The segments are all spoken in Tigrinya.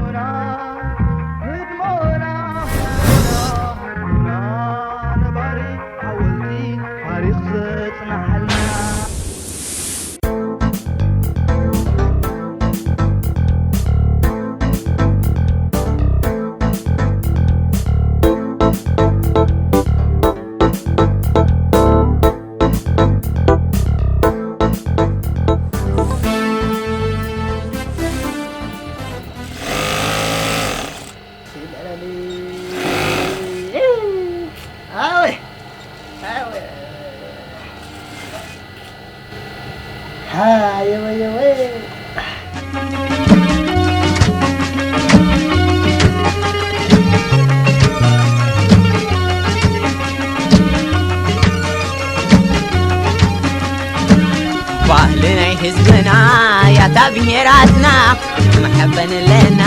ህድሞና፣ ህድሞና፣ ህድሞና፣ ነባሪ ሓወልቲ ታሪኽ ዘጽንሓልና። ባህሊ ናይ ህዝብና ያታ ብሄራትና መሐበንለና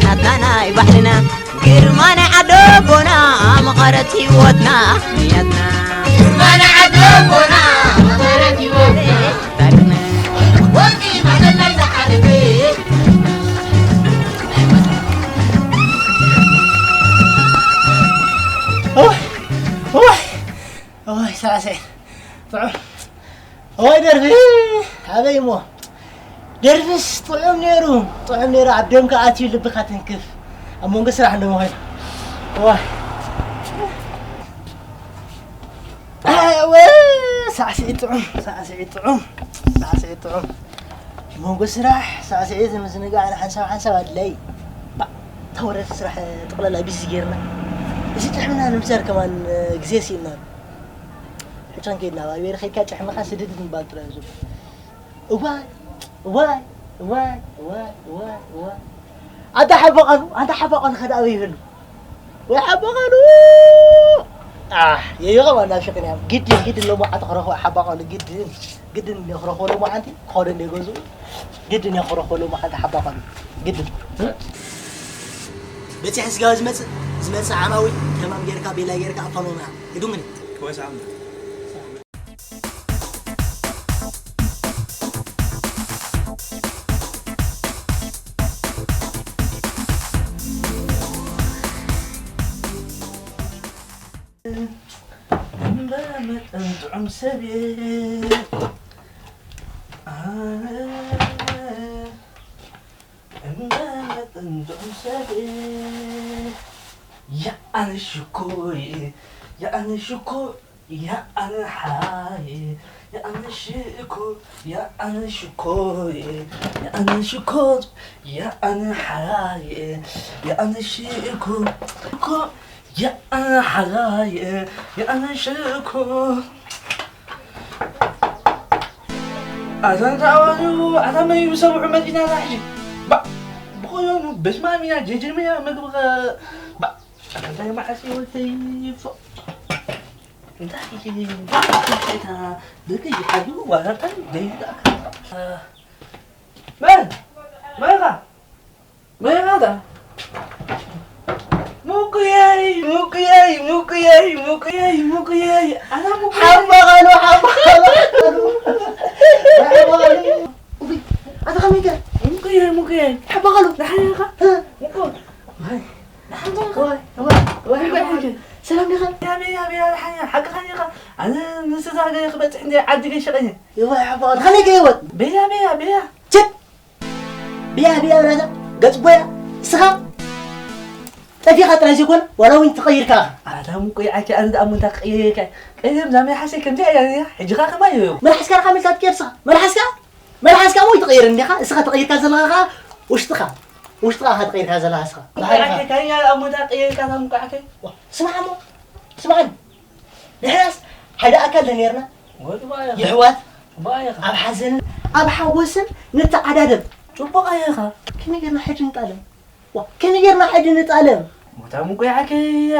ናትና ናይ ባህልና ግርማ ናይ ዓደቦና መቐረት ህይወትና ንያትና ግርማ ናይ ዓደቦና መቐረት ህይወትና ታሪኽና ወርቂ ማዕድን ናይ ዝሓለፈ ኦይ ሳዕስዒት ጥዑም። እዋይ ደርፊ ኣበይ እሞ ደርፍስ ጥዑም ነይሩ፣ ጥዑም ነይሩ። ኣብ ደምካ ኣትዩ ልብኻ ትንክፍ። ኣብ መንጎ ስራሕ እንዶ መኾይኑ እዋይ እወ ሳዕስዒት ጥዑም፣ ሳዕስዒት ጥዑም፣ ሳዕስዒት ጥዑም። መንጎ ስራሕ ሳዕስዒት ምዝንጋዕ ንሓንሳብ ሓንሳብ ኣድላይ። ተወረድ ስራሕ ጥቕለላ ቢዚ ጌርና እዚ ጥሕምና ንምሳር ከማን ግዜ ሲእና። ሕጨን ከይድና ኣብ ኣቤር ከይድካ ጭሕምኻ ስድድ ምባል ጥራይ እዩ ዘሎ። እዋይ እዋይ እዋይ እዋይ እዋይ እዋይ ኣንታ ሓባቐሉ ኣንታ ሓባቐሉ ከዳ ኣበይ ይህሉ ወይ ሓባቐሉ ኣሕ የይቐባ እናሸቅን እያ ግድን ግድን ሎማዓንቲ ክረኽቦ ሓባቐሉ ግድን ግድን እየ ክረኽቦ ሎማዓንቲ ክኸዶ እንደ ገዝኡ ግድን እየ ክረኽቦ ሎማዓንቲ ሓባቐሉ ግድን በፂሐ ስጋዊ ዝመፅእ ዝመፅእ ዓማዊል ከማም ጌርካ ቤላ ጌርካ ኣፋኖምና ግዱምን ክወስዓ እምበ መጠን ጥዑም ሰብ እየ ኣነ እምበ መጠን ጥዑም ሰብ እየ የኣነ ሽኮይ የኣነ ሽኮ የኣነ ሓራይ የኣነ ሽኮ የኣነ ሽኮይ የኣነ ሽኮ የኣነ ሓራይ የኣነ ሽኮ እኮ የኣነ ሓራይ የኣነ ሽኮ ኣዛንታ ኣዋሉ ኣታ መይ ብሰብዑ መፂና ዛ ሕጂ ባ ብኾዮኑ በስማሚና ጀጀሚና ምግቢ ባ ኣታ እንታይ መዓስ ይወተይ እንታይ ደቂ ሓዩ ዋላታ ደይዳ መን መኻ መኻ ሙቁየይ ሙቁየይ ሙቁየይ ሙቁየይ ሙቁየይ ኣና ሙቁየይ ሓባቐሉ ሓባቐሉ ሓባቐሉ ኣታ ከመይ ገ ሙቁየይ ሙቁየይ ሓባቐሉ ንሓይኻ ሙቁ ሰላም ዲኻ? ቤያ ቤያ ሓቂ ኻኒኻ ኣነ ንስዛ ገ ክበፅሕ እንደ ዓዲ ገ ሸቐኘ ይዋ ሓባቐሉ ከመይ ገ ይወት ቤያ ቤያ ቤያ ችት ብያ ብያ ብላታ ገጽ ጎያ እስኻ ጠፊኻ ጥራይ ዘይኮነ ዋላ እውን ተቐይርካ ኣታ ሙቁይ ዓኪ ኣነ ደኣ ሙንታ ክቕየር ኢልካ ቀይር ዛመይ ሓሰይ ከምዚ ኣያ ሕጂ ኻ ከማይ እዩ መልሓስካ ርካ መልካ ትቀየር እስኻ መልሓስካ መልሓስካ እሞ ይትቐየር እንዲኻ እስኻ ተቐይርካ ዘለኻ ኸዓ ውሽጥኻ ውሽጥኻ ኻ ተቐይርካ ዘለኻ እስኻ ሙቁይ ዓኪ ካኛ ደኣ ሙንታ ቅየር ኢልካ እታ ሙቁይ ዓኪ ስማዕ እሞ ስማዕኒ ንሕናስ ሓደ ኣካል ዶ ነርና ይሕዋት ኣብ ሓዘንን ኣብ ሓጎስን ንተዓዳደም ጽቡቕ ኣየኻ ከመይ ጌርና ሕጂ ንጣለም ከመይ ጌርና ሕጂ ንጣለም ሞታ ምቁያዕከ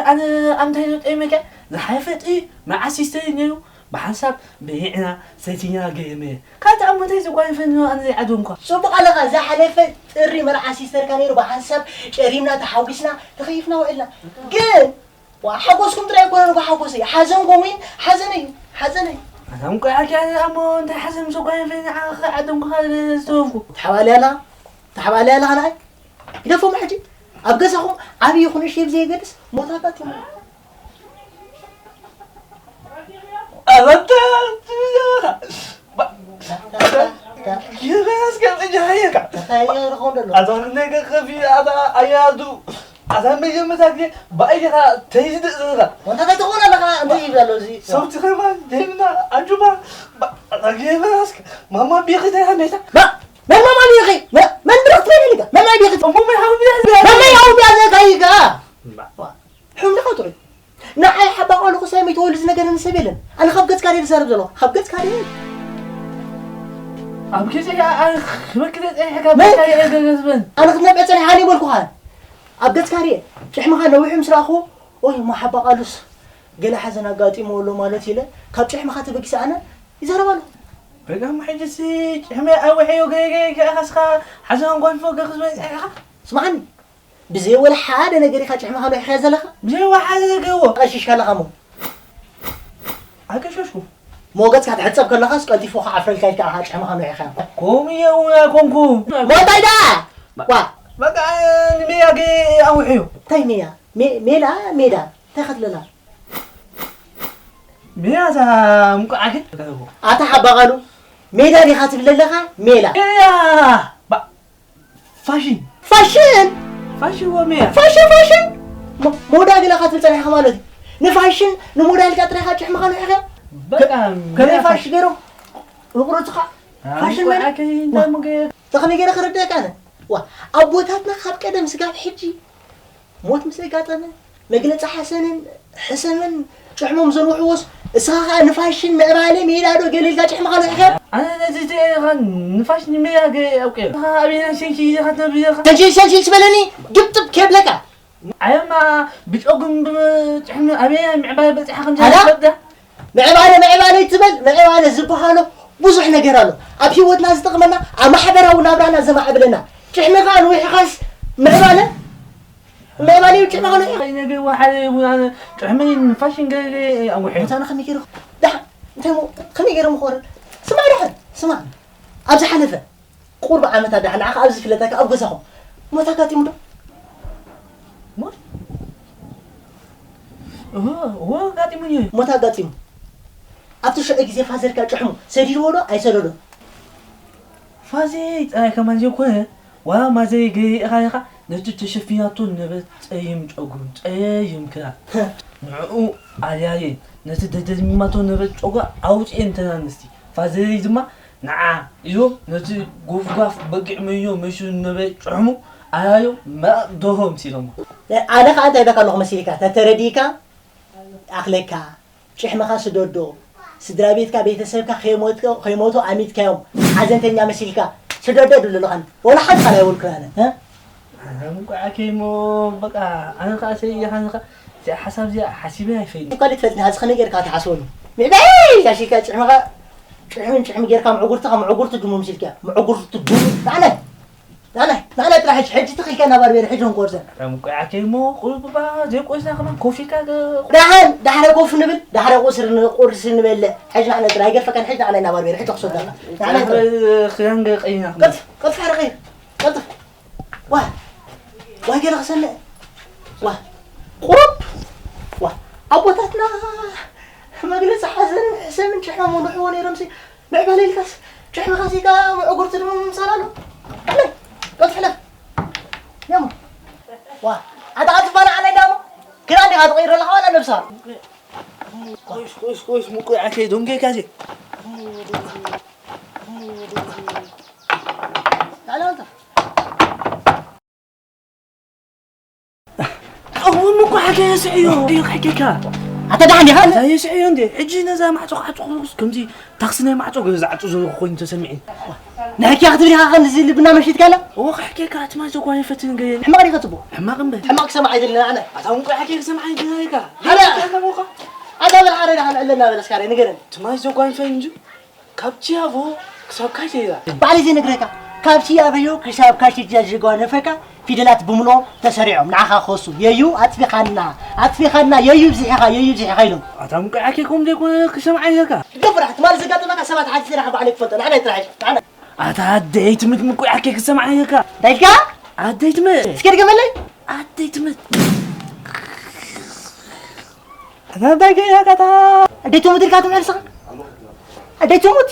ኣነ ኣምታይ ዘጠይመከ ዝሓፈጢ መዓስ ይስተይ ነዩ ብሓንሳብ በይዕና ሰቲና ገየመ ካልቲ ኣብ ሞታይ ዝጓይፈኒ ኣነ ዘይዓደምኳ ጽቡቕ ኣለኻ ዝሓለፈ ጥሪ መርዓ ሲስተርካ ነይሩ ብሓንሳብ ጨሪምና ተሓጒስና ተኸይፍና ውዕልና ግን ሓጎስኩም ጥራይ ኣይኮነን ሓጎሰይ ሓዘንኩም እውን ሓዘነይ ሓዘነይ ኣዛም ቆይ ዓኪ ኣነ ኣሞ እንታይ ሓዘን ምስ ጓይፈ ንዓኻ ዓደምኩኻ ዝተወፍኩ ተሓባልያ ኣለኻ ተሓባልያ ኣለኻ ንዓይ ግደፎም ሕጂ። ኣብ ገዛኹም ዓብዪ ይኹን እሺ ብዘየገድስ ሞት ኣጋጢሙ። ኣበታ ይበስከ ጽጃ ሃየካ። እንታይ ይረኸው ደሎ? ኣዛ ነገ ከፊ ኣዛ ኣያዱ ኣዛ መጀመርታ ግዜ ባይኻ ተይዝድእዝኻ። ወንታ እንታይ ትኾን ኣለኻ? እንታይ ይብል ኣሎ እዚ? ሰብቲ ኸማ ደምና ኣጁባ ኣዛ ግዜ በስከ ማማ ቢኺ ተያ ሜታ። ባ መን ማማ ቢኺ? መ-፣ መን ብረኽ ትበል ኢልካ? መን ማይ ቢኺ? እሞ መን ሃው ቢያ መን ማይ ሃው ቢያ ዘካ ኢልካ? ሕም ደኻ ጥዑይ። ንዓይ ሓባ ቃሉ ክሳይ መይተወሉ ዝነገረኒ ሰብ የለን። ኣነ ካብ ገጽካ ድየ ዝዛረብ ዘለኹ? ካብ ገጽካ ድየ? ኣብ ግዜ ኣነ ክበክለ ጸኒሐካ መን? በካ የገገዝበን። ኣነ ክትነብዕ ጸኒሓ እየ በልኩኻ። ኣብ ገጽካ ድየ? ጭሕምኻ ነዊሑ ምስ ረኣኹ፣ ኦይ፣ እሞ ሓባ ቃሉስ ገለ ሓዘን ኣጋጢሞ ኣሎ ማለት ኢለ ካብ ጭሕምኻ ተበጊሰ ኣነ ይዛረብ ኣለኹ። በቃ እሞ ሕጂሲ ጭሕመይ ኣውሐዮ ገ-፣ ገ-፣ ገ-፣ ከኣኻስኻ ሓዘን ጓንፎ ገ-፣ ክዝበን ጸኒሕካ? ስምዓኒ፣ ብዘይ ወላ ሓደ ነገር ኢኻ ጭሕምኻ ነዊሕካዮ ዘለኻ? ብዘይ ወላ ሓደ ነገር እዎ። ቀሺሽካ ኣለኻ እሞ። ኣቀሸሽኩ። ሞገጽካ ትሕጸብ ከለኻስ ቀልጢፉ ክዓፍረልካ ኢልካ ኢኻ ጭሕምኻ ነዊሕካዮ። ከምኡ እየ እውን ኣይኮንኩ። ሞንታይ ደኣ? ዋ። በቃ ንሜያ ገ-፣ ኣውሕዮ። እንታይ ሜያ? ሜ-፣ ሜላ፣ ሜዳ። እንታይ ኸትለላ? ሜዳ እታ ምቁዓት ኣታ ሓባቓሉ ሜዳ ዲኻ ትብል ኣለኻ? ሜላ። ሜዳ! ባ-፣ ፋሽን። ፋሽን? ፋሽን ወ ሜዳ። ፋሽን፣ ፋሽን? ሞ-፣ ሞዳ ገለ ኢኻ ትብል ጸኒሕካ ማለት እዩ። ንፋሽን፣ ንሞዳ ኢልካ ጥራይ ኢኻ ጭሕምኻ ንውሕኻ? በቃ ከመይ ሜዳ ፋሽን ፋሽን። ገይሮም? እቑሩጽኻ? ፋሽን ምቁዓት ሜዳ? ከይ-፣ እንዳ ዋ። ምገ-፣ ተኸመይ ገይረ ክርደእካ ኣነ? ዋ፣ ኣቦታትና ካብ ቀደም ስጋብ ሕጂ ሞት ምስ ኣጋጠመ፣ መግለጺ ሓሰንን ሕሰምን ጭሕሞም ዘንውሕዎስ፣ እስኻ ኸኣ ንፋሽን ምዕባለ ሜዳ ዶ ገለ ኢልካ ጭሕምኻ ልሕኸ? ኣነ ነዚ ዘየኻ ንፋሽን ሜዳ ገ-፣ ኣውቄ። እስኻ ኣበየናይ ሸንሺ ኢኻ ትነብር ዘለኻ? ሸንሺ፣ ሸንሺ ትበለኒ፣ ግብጥብ ከብለካ። ኣየማ ብጨጉም ብጭሕሚ ኣበየናይ ምዕባለ በጺሓ ከም ኣላ? ዘይፈልጥ? ምዕባለ፣ ምዕባለ ይትበል፣ ምዕባለ ዝበሃሎ ብዙሕ ነገር ኣሎ። ኣብ ህይወትና ዝጠቕመና፣ ኣብ ማሕበራዊ ናብራና ዘማዕብለና። ጭሕሚ ኸኣ ንዊሕኻስ ምዕባለ? ምዕባለ እዩ ጭሕሚ ኸኣ ንዊሕ። ኣይ፣ ነገር ወሓደ ይቡን ኣነ ጭሕሚ ንፋሽን ገ-፣ ገ-፣ ኣውሒ። መታና ከመይ ገይሩ? ደሓን፣ እንታይ ሞ-፣ ከመይ ገይሩ ምኾረ? ስማዕ ደሓን፣ ስማዕ። ኣብ ዝሓለፈ ቁሩብ ዓመታት ደሓን ንዓኻ ኣብ ዝፍለጠካ ኣብ ገዛኹም ሞት ኣጋጢሙ ዶ? ሞት? እወ፣ እወ፣ ኣጋጢሙኒ እዩ። ሞት ኣጋጢሙ። ኣብቲ ሽዑ ግዜ ፋዘርካ ጭሕሙ ሰዲድዎ ዶ ኣይሰደዶ? ፋዘይ ጥራይ ከማን ዘይኮነ፣ ዋላ ማዘይ ገይእኻ ኢኻ ነቲ ተሸፊናቶ ነበረት ጸይም ጨጉሩ፣ ጸይም ክዳን፣ ንዕኡ ኣልያየ፣ ነቲ ደደሚማቶ ነበረት ጨጉራ ኣውጽኤ እንተና ኣንስቲ። ፋዘይ ድማ ንዓ ኢሎም ነቲ ጎፍጓፍ በጊዕ መዮ መሹ ነበረ ጭሕሙ ኣላዮ መራቕ ደርሆ ምሲሎሞ። ኣነ ኸኣ እንታይ ኢለካ ኣለኹ መሲልካ? ተተረዲእካ ኣኽለካ፣ ጭሕምኻ ስደዶ፣ ስድራ ቤትካ፣ ቤተሰብካ ከይሞትከ-፣ ከይሞቱ ኣሚትካዮም፣ ሓዘንተኛ መሲልካ ስደዶ ድሉ ኣለኻን። ወላ ሓንቲ ቃል ኣይበልኩን ኣነ፣ እ? ኣነ ምቁዓከይ እሞ በቃ፣ ኣነ ኸኣ ሰይ ኢኻ፣ ኣነ ኸኣ እዚኣ ሓሳብ እዚኣ ሓሲበ ኣይፈልጥን። እኳ ትፈልጥኒ፣ ሕዚ ከመይ ጌርካ ትሓስበሉ? ምዕባይ ኢልካ ሽካ ጭሕምኻ፣ ጭሕምን ጭሕሚ ጌርካ፣ ምዕጉርትኻ፣ ምዕጉርቱ ድሙ ምሲልካ፣ ምዕጉርቱ ድሙ፣ ናዕናይ፣ ናዕናይ፣ ናዕናይ ጥራሕ ሕጂ፣ ሕጂ ትኽኢልካ ናብ ኣርቤር፣ ሕጂ ክንቆርሰ። ኣታ ምቁዓከይ እሞ፣ ቁሩብ እባ ዘይቆስና ከማን ኮፍ ኢልካ ገ-፣ ደሓን፣ ዳሕረ ኮፍ ንብል፣ ዳሕረ ቁስሪ ን-፣ ቁርሲ ንበልዕ። ሕጂ ናዕናይ ጥራሕ ኣይገድፈካን፣ ሕጂ ናዕናይ ናብ ኣርቤር፣ ሕጂ ክሰደካ። ናዕናይ ጥራሕ። ክዳን ገ-፣ ቀይና ከማን። ቀልጥፍ፣ ቀልጥፍ፣ ሓረ ቀይር፣ ቀልጥፍ። ዋ፣ ዋይ ገለ ክሰምዕ። ዋ፣ ቁሩብ። ዋ፣ ኣቦታትና መግለጺ ሓዘንን ሕሰምን ጭሕሞም ንውሕዎ ነይሮምሲ፣ ምዕባለ ኢልካስ ጭሕምኻ ሲካ ምዕጉርቲ ድማ ምምሳል ኣሎ። ሕለፍ፣ ቀልጥፍ ሕለፍ። ያሞ። ዋ፣ ኣታ ቀልጥፍ ባና ዓናይ ዳሞ። ክዳን ዲኻ ትቕይር ዘለኻ ዋላ ነብስኻ? ቆይስ፣ ቆይስ፣ ቆይስ፣ ምቁይ ዓከይ ዶንጌ ካዜ። ላዕሊ ኣንታ። እውን እኮ ሓደ የስዕዮ፣ እዩ ከሕኬካ። ኣታ ደሓን ዲኻ? ኣታ የስዕዮ እንዴ? ሕጂ ነዛ ማዕጾ ክዓጽኹስ ከምዚ ታክሲ ናይ ማዕጾ ገዛ ዝዓጹ ዘለኹ ኮይኑ ተሰሚዕኒ። ንሕኪያ ክትብል ኢኻ ከምዚ ልብና መሺጥካላ? እዎ ከሕኬካ፣ እቲ ማይ ዘጓኒ ፈትን ገየኒ። ሕማቕ ዲኻ ጽቡቕ? ሕማቕ እምበር። ሕማቕ ክሰምዓ ኣይደልን ኣነ። ኣታ እውን ቆይ ሓኪ ክሰምዓ ኣይደልን ኢኻ። ኣነ። ኣታ በል ሓደ ደሓን ዕለና በል እስካረ ንገረኒ። እቲ ማይ ዘጓኒ ፈን እንጂ ካብ ቺያቮ ክሳብ ካሽያ። ባዕለይ ዘይነግረካ፣ ካብ ቺያቮ ክሳብ ካሽያ ዝጓነፈካ ፊደላት ብምልኦም ተሰሪዖም ንዓኻ ክኸሱ። የዩ ኣጥፊኻና፣ ኣጥፊኻና፣ የዩ ብዚሕኻ፣ የዩ ብዚሕኻ ኢሎም። ኣታ ምቁይ ዓኬ ከምኡ ዘይኮነ ክሰምዓ ኢለካ። ገፍራሕ፣ ትማሊ ዘጋጠመካ ሰባት ሓቲተ ኢኻ ባዕለይ ክፈልጦ፣ ንዓናይ ጥራሕ፣ ንዓናይ። ኣታ ኣደይ ትምት ምቁይ ዓኬ ክሰምዓ ኢለካ። እንታይ ኢልካ? ኣደይ ትምህር። እስኪ ድገመለይ። ኣደይ ትምህር። ኣታ እንታይ ገይራ ከታ? ኣደይ ትሙት ኢልካ ትምዕል ስኻ? ኣደይ ትሙት?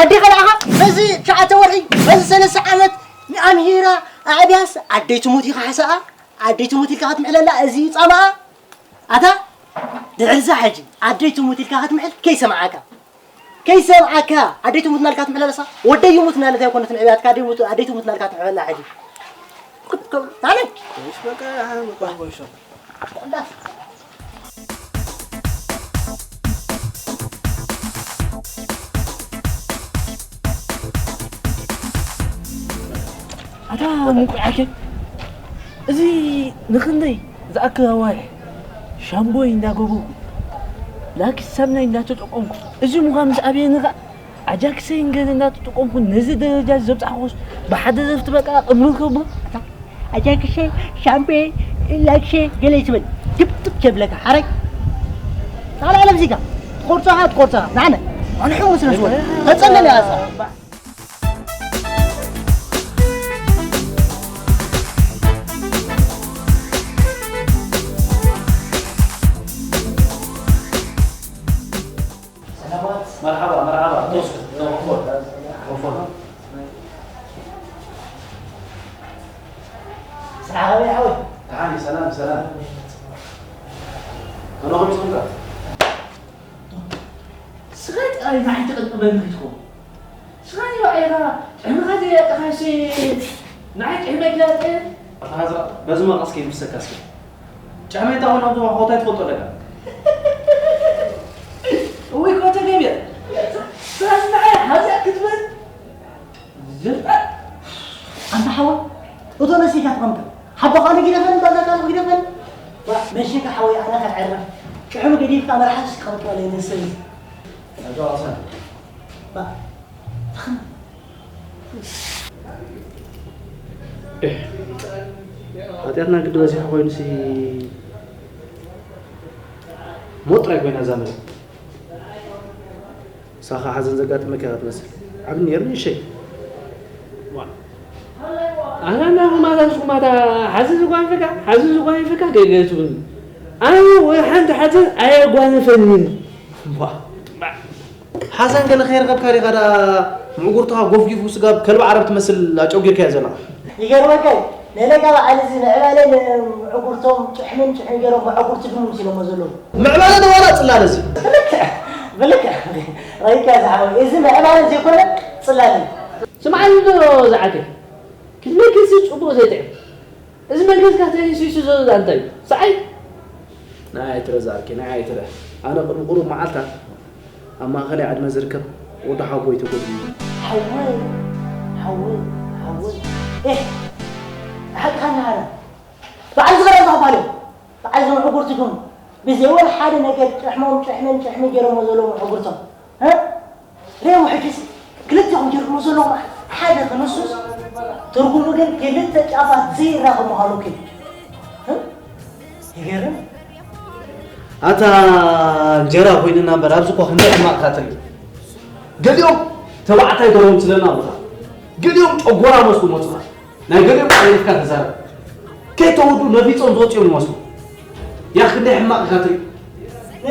ኣዴኻ ደኣ በዚ ትሽዓተ ወርሒ፣ በዚ ሰለስተ ዓመት ንኣምሂራ ኣዕብያስ ኣደይ ትሙት ኢኻ ሓሰኣ? ኣደይ ትሙት ኢልካ ክትምዕለላ እዚ ጻማኣ? ኣታ ድሕርዛ ሕጂ ኣደይ ትሙት ኢልካ ክትምዕል ከይሰምዓካ። ከይሰምዓካ። ኣደይ ትሙት እናልካ ትምዕለላ ስኻ? ወደይ ይሙት እናለት ኣይኮነትን ዕብያትካ ኣደይ ሙት-፣ ኣደይ ትሙት እናልካ ትምዕለላ ሕጂ። ኣነ እሺ፣ በቃ፣ ኣነ እኮ፣ እሺ። ቆንዳፍ። ኣታ ምንቁሕ ዓርከይ፣ እዚ ንኽንደይ ዝኣክል ኣዋርሕ ሻምቦይ እንዳገበርኩ፣ ላክስ ሳሙናይ እንዳተጠቀምኩ፣ እዚ ምዃኑ ምስ ኣበየኒ ኸኣ ኣጃክሰይን ገለ እንዳተጠቀምኩ ነዚ ደረጃ ዘብጻሕኩስ ብሓደ ዘፍቲ በቃ ቅድሚ ከቦ ኣጃክሰ ሻምፔ ላክሰ ገለ ይትብል ድብድብ ጀብለካ ሓራይ። ጣልያ ለምዚካ ትቆርጸኻ ትቆርጸኻ ናዕነ ኣንሑ ምስለ ዝኾነ ተጸለለ ያሳ። ሰላማት። መርሓባ፣ መርሓባ። ቶስክ፣ ቶስክ። ስራሕ ከመይ ሓወይ? ደሓን፣ ሰላም፣ ሰላም። ኣነ ከመይ ጸምካ? ስኻ ጥራይ ንዓይ ትቕንጥመኒ ክትኮን። ስኻ ንባዕልኻ ጥዕምኻ ዘየጥኻሲ ንዓይ ጥዕመ ይግላጥ። ኣታ ሃዝራ፣ በዚ መቐስ ከይምሰካ እስኪ። ጫመይ እንታይ ኾነ፣ ኣብቲ ኾታ ትፈልጦ ኣለካ። እወይ፣ ኮተ ገቢር። ስኻ ንዓይ ሃዝያ ክትብል? ዝርጣ። ኣንታ ሓዋ፣ እቶ ነሲካ ትቐምጠ። ሓቦ ካልእ ግደፈን፣ ባዛ ካልእ ግደፈን። ዋ፣ መሽካ ሓወይ፣ ኣነ ከዕርፍ። ጭሕሙ ገዲፍካ መርሓስ ክቐምጥ በለ ይመስል። ኣጆ ኣሰን። ባ፣ ተኸም። ሓጢኣትና ግዲ በዚሑ ኮይኑሲ ሞት ጥራይ ኮይና እዛ መሬት። ንስኻ ሓዘን ዘጋጠመካ ኢኻ ትመስል። ዓቢ ነይሩ ንእሸይ። ዋ። ኣነ እንዳኹም ኣታ ንስኹም ኣታ ሓዘን ዝጓነፈካ፣ ሓዘን ዝጓነፈካ ገለ ትብሉኒ። ኣነ ወይ ሓንቲ ሓዘን ኣየጓነፈንን። ዋ። ሓዘን ገለ ከይረኸብካ ዲኻ ደኣ ምዕጉርትኻ ጎፍጊፉ ስጋብ ከልቢ ዓረብ ትመስል ኣጨጒርካዮ ዘለኻ? ይገርመካ እዩ። ነለካ በዓል እዚ ምዕባለ ንምዕጉርቶም ጭሕምን ጭሕሚ ገይሮም መዕጉርቲ ድሙ መሲሎሞ ዘለዉ። ምዕባለ ዶ ዋላ ጽላለ እዚ? ብልክዕ፣ ብልክዕ። ራይካ ዝሓወይ፣ እዚ ምዕባለ ዘይኮነ ጽላለ እዩ። ስምዓኒ ዶ ዝዓርከይ፣ ክድመክሲ ጽቡቕ ዘይጥዕም። እዚ መንገድካ ተሲሱ ዘሎ እንታይ እዩ? ሰዓይ? ንዓይ ኣይትረ ዝዓርከይ፣ ንዓይ ኣይትረ። ኣነ ቅድሚ ቁሩብ መዓልታት ኣብ ማእኸላይ ዕድመ ዝርከብ ወዲ ሓጎይ ተጎድዩ። ሓወይ፣ ሓወይ፣ ሓወይ። ኤህ፣ ሓቅኻ እናሃረ። በዓል ዝገረም ዝበሃል እዩ። በዓል ዝምዕጉርቲ ድሙ። ብዘይ ወላ ሓደ ነገር ጭሕሞም፣ ጭሕምን፣ ጭሕሚ ገይሮሞ ዘለዉ መዕጉርቶም። እ? ሬው ሕጅስ ክልቲኦም ጀርሞ ዘለዎም ሓደ ክንሱስ ትርጉሙ ግን ክልተ ጫፋት ዘይራኸብ ምዃኑ ግን እ? ይገርም። ኣታ እንጀራ ኮይንና እምበር ኣብዚ እኮ ክንደይ ሕማቕ ኢኻ ትርኢ። ገሊኦም ተባዕታይ ደሮም ስለና ኣለኻ፣ ገሊኦም ጨጎራ መስሉ መጹኻ። ናይ ገሊኦም ኣየድካ ተዛረብ። ከይተወዱ ነፊጾም ዝወጽኦም ይመስሉ። ያ ክንደይ ሕማቕ ኢኻ ትርኢ።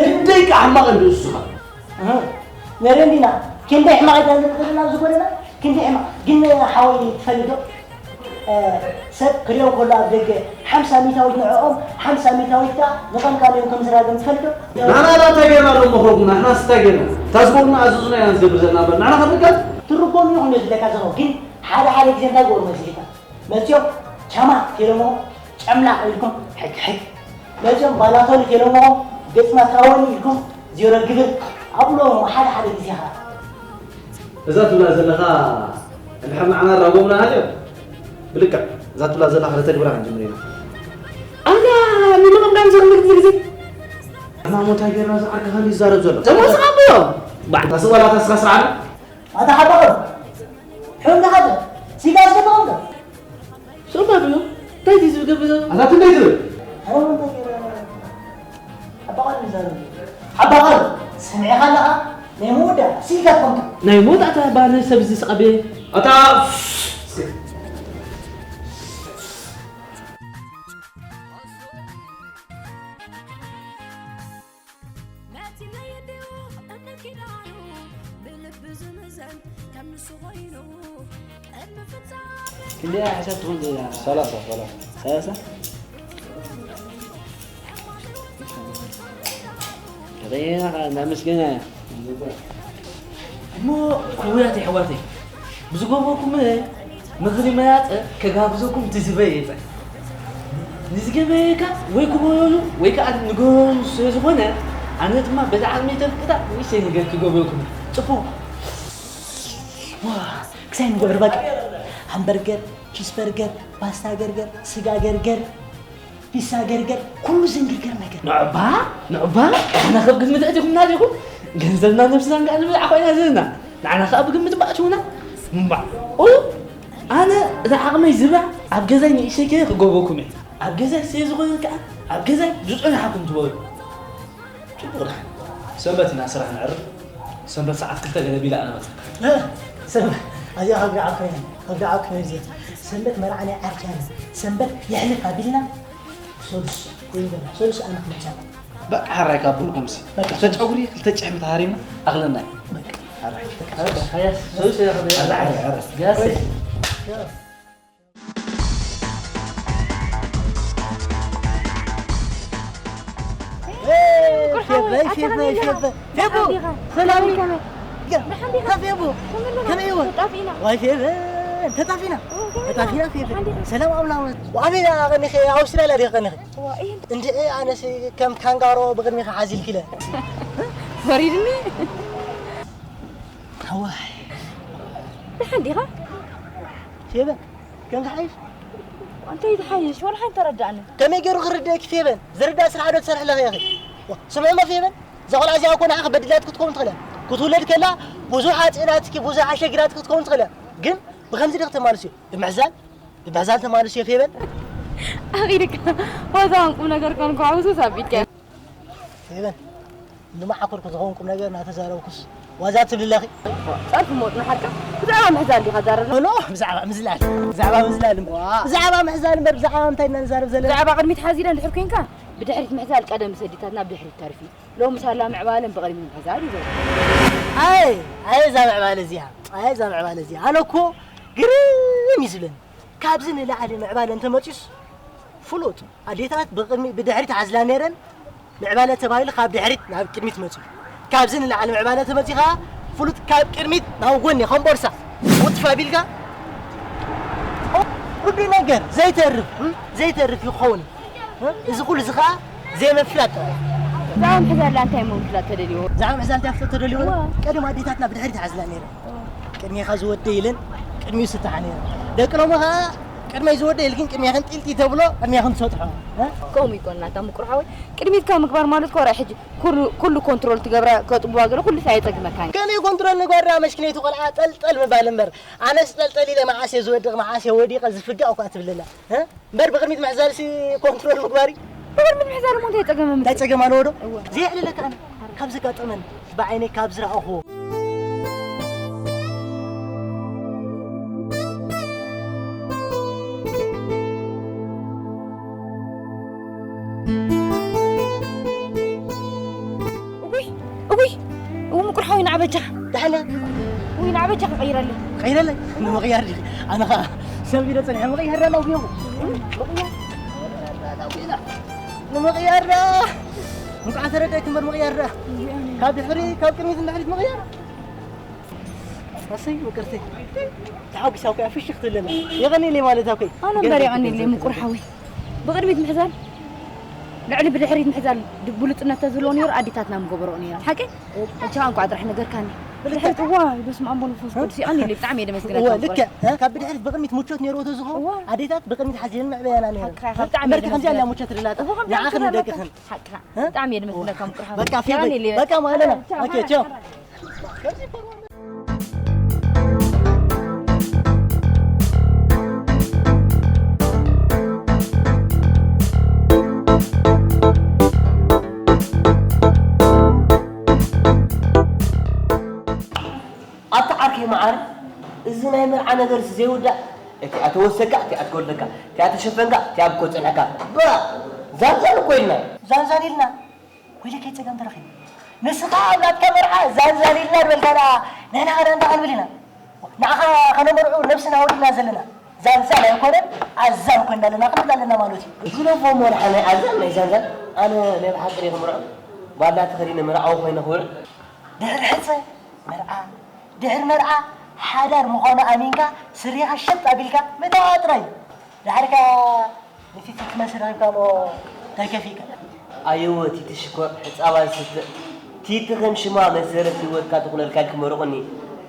ክንደይ ከኣ ሕማቕ እንዲ እሱ ኢኻ። እህ፣ ነረን ዲና፣ ክንደይ ሕማቕ ኢኻ ንርኢ ዘለና ኣብዚ ጎደና፣ ክንደይ ሕማቕ። ግን ሓወይ ትፈልጥ ዶ? እ፣ ሰብ ክሪኦ ከሎ ኣብ ደገ ሓምሳ ሚእታዊት ንዕኦም፣ ሓምሳ ሚእታዊት ከኣ ንቐልቃሊኦም ከም ዝራገም ትፈልጥ ዶ? ንሕና ዳ እንታይ ጌርና ዶ መኽረጉና? ንሕናስ እንታይ ጌርና? እታ ዝበሉና ኣዘዙና ኢና ዝገብር ዘለና እምበር፣ ንሕና ክንርገም? ትርጎም እዩ ክንብል ዝብለካ ዘለኹ፣ ግን ሓደ ሓደ ግዜ እንታይ ገብሩ መሲልካ? መጺኦም ቻማ ቴለሞ ጨምላቕ ኢልኩም ሕግ ሕግ። መጺኦም ባላቶኒ ቴለሞ ገጽና ተራወኒ ኢልኩም ዜሮ ግብር ኣብሎም ሓደ ሓደ ግዜ ኸዓ። እዛ ትብላ ዘለኻ እንድሕር ንዓና ራጎምና ሃልዮም ብልክዕ እዛ ትብላ ዘለኻ ከተግብራ ክንጅምር ኢና። ኣንታ ንመቐምዳም ዘኽልክ ግዜ ንሕና ሞታ ጌርና ዝዓርከኻ እንዲ ዝዛረብ ዘሎ። ደሞ ስኻ ብሎ። ባዕ። ታስብ ዋላ ታስኻ ስርዓና? ኣታ ሓባቕ። ሕም ደሓደ። ሲጋ ዝገበቕም ዶ? ሶፋ ብሎ እንታይ እዩ ዝገብር ዘሎ? ኣታ ትንደይ ትብል? ኣረ እንታይ ገይረ? ሓባቕ ይዛረብ። ሓባቕ። ሰሚዕኻ ኣለኻ? ናይ መወዳ ሲጋ ትኾንካ። ናይ መወዳእታ ባነ ሰብ ዝስቐበ። ኣታ እንደ ሓሳብ ትኾን ዘላ ሰላሳ፣ ሰላሳ። ሰላሳ? ከበይና እናመስገና። እሞ ክቡራት ኣሕዋተይ፣ ብዝገበርኩም ምኽሪ መያጸ ከጋብዘኩም ትዝበ የጸ። ንዝገበየካ ወይ ክበሉ ወይ ከዓ ንገበሩ ስለ ዝኾነ፣ ኣነ ድማ በዛ ዓቕሚ ተፍቅዳ ንእሽተይ ነገር ክገብረኩም። ጽቡቕ። ዋ፣ ክሳይ ንገብር በቃ። ሃምበርገር፣ ቺስበርገር፣ ፓስታ ገርገር፣ ስጋ ገርገር፣ ፒሳ ገርገር፣ ኩሉ ዘንገርገር ነገር። ንዕባ፣ ንዕባ፣ ንሕና ካብ ግምት ኣእቲኹምና ዲኹም? ገንዘብና ነብስና እንቃዕ ንብላዕ ኮይና ዘለና። ንዓና ከኣ ብግምት ባእትዉና። እምባዕ። ኡ፣ ኣነ እዛ ዓቕመይ ዝብላዕ ኣብ ገዛይ ንእሽተይ ከየ ክገብረኩም እየ። ኣብ ገዛይ ስለ ዝኾነ ከኣ ኣብ ገዛይ ዝጸናሕኩም ትበሉ። ጽቡቕ ደሓን። ሰንበት ኢና ስራሕ ነዕርፍ። ሰንበት ሰዓት ክልተ ገለ ቢላ ኣነ መጽእ። እ፣ ሰንበት፣ ኣዚኣ ከብዳዓ ኮይነ፣ ከብዳዓ ኮይነ እዚኣ። ሰንበት መርዓ ናይ ዓርክያና። ሰንበት የሕልፍ ኣቢልና፣ ሰሉስ ኮይኑ ዘሎ። ሰሉስ ኣነ ክመጽእ። በቃ፣ ሕራይ ካብ ብልኩምሲ። በቃ። ክልተ ጨጉሪ፣ ክልተ ጭሕሚ ተሃሪምና፣ ኣኽለናይ። በቃ። ሕራይ። በቃ፣ ሃያ፣ ሰሉስ ኢና ክንሪኣ። ሕራይ፣ ሕራይ፣ ሕራይ። ያሴ። ፌበይ፣ ፌበይ፣ ፌበይ። ፌቡ፣ ሰላም። ከመይ? ደሓን ዲኻ? ፌቡ፣ ከመይ? ከመይ ይወ? ተጣፊእና። ዋይ ፌበ፣ ተጣፊእና። ኦ፣ ከመይ ተጣፊእና ኢኻ? ፌበ። ደሓን ዲኻ? ሰላም ኣምላኽ። ወኣበይ ደኣ ቀኒኺ? ኣውስትራልያ ዲኺ ቀኒኺ? ዋ፣ እየ። እንድዒ ኣነስ ከም ካንጋሮ ብቕድሚኺ ሓዚልኪለ። ወሪድኒ። ዋይ። ደሓን ዲኻ? ፌበ፣ ከምዚ ሓይሽ? እንታይ ዝሓይሽ? ወላ ሓንቲ ተረዳእኒ። ከመይ ገይሩ ክርድእኪ ፌበን? ዝርዳእ ስራሕ ዶ ትሰርሒ ኣለኺ ኢኺ? ዋ፣ ስምዒ እሞ ፌበን፣ እዛ ቆልዓ እዚኣ እኮ ንዓኺ በዲላትኪ ክትከውን ትኽእል እያ። ክትውለድ ከላ ብዙሕ ኣጽዒናትኪ፣ ብዙሕ ኣሸጊራትኪ ክትከውን ትኽእል እያ። ግን ብኸምዚ ዶ ክተማልስዮ? ብምሕዛል? ብምሕዛል ተማልስዮ ፌበን? ኣኺድካ። ዋዛን ቁም ነገር ኮንኩ፣ ሓውሱስ ኣቢልካ። ፌበን፣ ንመዓኮርኩ ዝኸውን ቁም ነገር እናተዛረብኩስ ዋዛ ትብሊ ኣለኺ? ጸርፊ ሞት ንሓድካ። ብዛዕባ ምሕዛል ዲኻ ትዛረብ? ኖ፣ ብዛዕባ ምዝላል። ብዛዕባ ምዝላል እምበር። ዋ። ብዛዕባ ምሕዛል እምበር፣ ብዛዕባ ምንታይ ኢና ንዛረብ ዘለና? ብዛዕባ ቅድሚት ሓዚለ እንድሕር ኮንካ፣ ብድሕሪት ምሕዛል ቀደም ሰዲታት ናብ ድሕሪት ተርፊ። ሎሚ ሳላ ምዕባለን ብቕድሚት ምሕዛል እዩ ዘሎ። ኣይ፣ ኣይ፣ እዛ ምዕባለ እዚኣ። ኣይ፣ እዛ ምዕባለ እዚኣ። ኣነ እኮ ግርም እዩ ዝብለኒ። ካብዚ ንላዕሊ ምዕባለ እንተመፅዩስ ፍሉጥ። ኣዴታት ብቕድሚ-፣ ብድሕሪት ሓዝላ ነይረን፣ ምዕባለ ተባሂሉ ካብ ድሕሪት ናብ ቅድሚት መፂኡ። ካብዚ ንላዕሊ ምዕባለ ተመፂኡ ከዓ ፍሉጥ ካብ ቅድሚት ናብ ጎኒ ከም ቦርሳ ውትፍ ኣቢልካ ኦ፣ ርዱእ ነገር ዘይተርፍ፣ እም፣ ዘይተርፍ ይኸውን። እም፣ እዚ ኩሉ እዚ ከዓ ዘይምፍላጥ ጥራይ። ብዛዕባ ምሕዛል እንታይ እሞ ምፍላጥ ተደልይዎ? ብዛዕባ ምሕዛል እንታይ ፍልጠት ተደልይዎ? እዋ። ቀደም ኣዴታትና ብድሕሪት ሓዝላ ነይረን። ቅድሜኻ ዝወደ ኢለን ቅድሚኡ ዝተሓ ነይረን። ደቂ ሎሚ ኸዓ ቅድመይ ዝወደ ኢልክን ቅድሜኽን ጢልጢ ተብሎ ቅድሜኽን ትሰጥሖ። እ? ከምኡ ይኮን ናታ ምቁር ሓወይ። ቅድሚትካ ምግባር ማለት እኮ ራይ ሕጂ ኩሉ፣ ኩሉ ኮንትሮል ትገብራ ከጥብዋ ገለ ኩሉ ኣየጸግመካን። ከመይ ኮንትሮል ንግበራ መሽኪነይቲ ቆልዓ ጠልጠል ምባል እምበር። ኣነስ ጠልጠል ኢለ መዓስ እየ ዝወድቕ መዓስ እየ ወዲቐ ዝፍጋእ እኳ ትብለላ። እ? እምበር ብቕድሚት ምሕዛልሲ ኮንትሮል ምግባር እዩ። ብቕድሚት ምሕዛል እሞ እንታይ ጸገም ኣምጽእ? እንታይ ጸገም ኣለዎ ዶ? እወ። ዘየዕልለካ ኣነ ካብ ዘጋጠመን ብዓይነይ ካብ ዝረኣኹዎ። እውይ፣ እውይ፣ እው ምቁር ሓወይ ንዓ በጃ። ደሓን እያ። ውይ ንዓ በጃ ክቐይረለይ። ቀይረለይ? ንምቕያር ዲኺ? ኣነ ኸዓ ሰብ ኢለ ጸኒሐ ምቕያር ዳላ ውየው። ምቕያር? ንምቕያር ዳ። እንቋዕ ተረዳእኪ እምበር ምቕያር ዳ። ካብ ድሕሪ፣ ካብ ቅድሚት ንድሕሪት ምቕያር። ኣሰይ ምቅርተይ። ተሓጒሳ እኮ እያ ፍሽኽ ትብለና። የቐንየለይ ማለት እኮ። ኣነ እምበር የቐንየለይ ምቁር ሓወይ። ብቕድሚት ምሕዛል፣ ልዕሊ ብድሕሪት ምሕዛል ድ-፣ ብሉጽነት ተዝህልዎ ነይሩ ኣዴታትና ምገበረኦ ነይረን። ሓቂ? ሕጂ ኸኣ እንቋዕ ጥራሕ ነገርካኒ። ብድሕሪት፣ እዋይ፣ በስመ ኣብ ወመንፈስ ቅዱስ፣ የቐንየለይ፣ ብጣዕሚ እየ ደመስግነካ እወ፣ ምቁር። ልክዕ። እ? ካብ ብድሕሪት ብቕድሚት ምቾት ነይርዎ ተዝኸውን፣ እዋ። ኣዴታት ብቅድሚት ሓዚለን ምዕበያና ነይረን። ሓቅኻ፣ ብጣዕሚ እምበርኪ ከምዚኣ ደስ ኣላ ዝብል። ምቾት ትደላታ። እወ፣ ከምዚኣ ንዓኽን ትደላታ። ንደቅኽን። ሓቅኻ፣ እ? ብጣዕሚ እየ ደመስግነካ ምቁር ሓወይ። በቃ፣ ፊልም፣ የቐንየለይ በቃ። በቃ ማለት ነው። ቻው፣ ኦኬ፣ ቻው። ቻው። ኣታ ዓርከይ መዓር፣ እዚ ናይ መርዓ ነገርስ ዘይውዳእ፣ እቲኣ ተወሰካ፣ እቲኣ ትጎድለካ፣ እቲኣ ተሸፈንካ፣ እቲኣ ብኮ ጸንሐካ። ባ፣ ዛንዛን እኮ ኢልና። ዛንዛን ኢልና? ወይለከይ ጸገም ተረኺቡ። ንስኻ ኣብ ናትካ መርዓ ዛንዛን ኢልና ንበልካ ደኣ፣ ንሕና ኸ ደኣ እንታይ ክንብል ኢና? ንዓኻ ከነመርዑ ነብስና ወዲእና ዘለና። ዛንዛን ኣይኮነን ኣዛን ኮይና ኣለና ክንብል ኣለና ማለት እዩ። ዝለፎ መርሓ ናይ ኣዛን ናይ ዛንዛን ኣነ ናይ ብሓቂ ደ ክምርዖ ባላ ተኸዲነ መርዓዊ ኮይነ ክውዕል ድሕሪ ሕፀ መርዓ ድሕሪ መርዓ ሓዳር ምዃኑ ኣሚንካ ስሪኻ ሸጥ ኣቢልካ ምእታዋ ጥራይ እዩ። ድሓርካ ነቲ ትመስል ረኺብካ ሞ እንታይ ከፊእካ? ኣየወ ቲቲ ሽኮር ሕፃባ ዝስተ ቲቲ ከም ሽማ መሰረት ህይወትካ ትኹነልካ ክመርቑኒ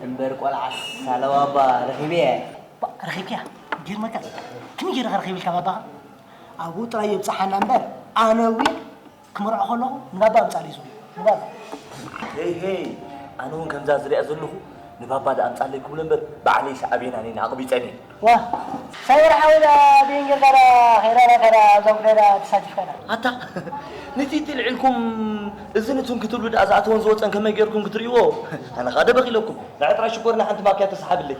እምበር ቆልዓ ሳለዋባ ረኺበያ። ረኺብክያ? ይገርመካ። ከመይ ገይረ ከ ረኺበልካ ባባኻ? ኣብኡ ጥራይ የብጽሓና እምበር ኣነ እውን ክምርዖ ከለኹ ንባባ ኣምጻልዩ ዝብል ንባባ። ሄይ ሄይ ኣነ እውን ከምዛ ዝሪኣ ዘለኹ ንባባ ዳ ኣምጻለይ ክብሎ እምበር ባዕለይ ሰዓቤን ኣነ ኣቕቢጸን እየ። ዋ ሳይበር ሓወይ ዳ ቤን ጌርካ ዳ ኸይዳ ዳ ከዳ ኣብዛ ጉዳይ ዳ ተሳቲፍካ ዳ። ኣታ ነቲ ትልዒልኩም እዝን እቱን ክትብሉ ዳ ዝኣተወን ዝወጸን ከመይ ጌርኩም ክትርእይዎ ኣነ ኸኣ ደበኺለኩም። ንዕጥራይ ሽኮር ንሓንቲ ማክያቶ ሰሓብለይ።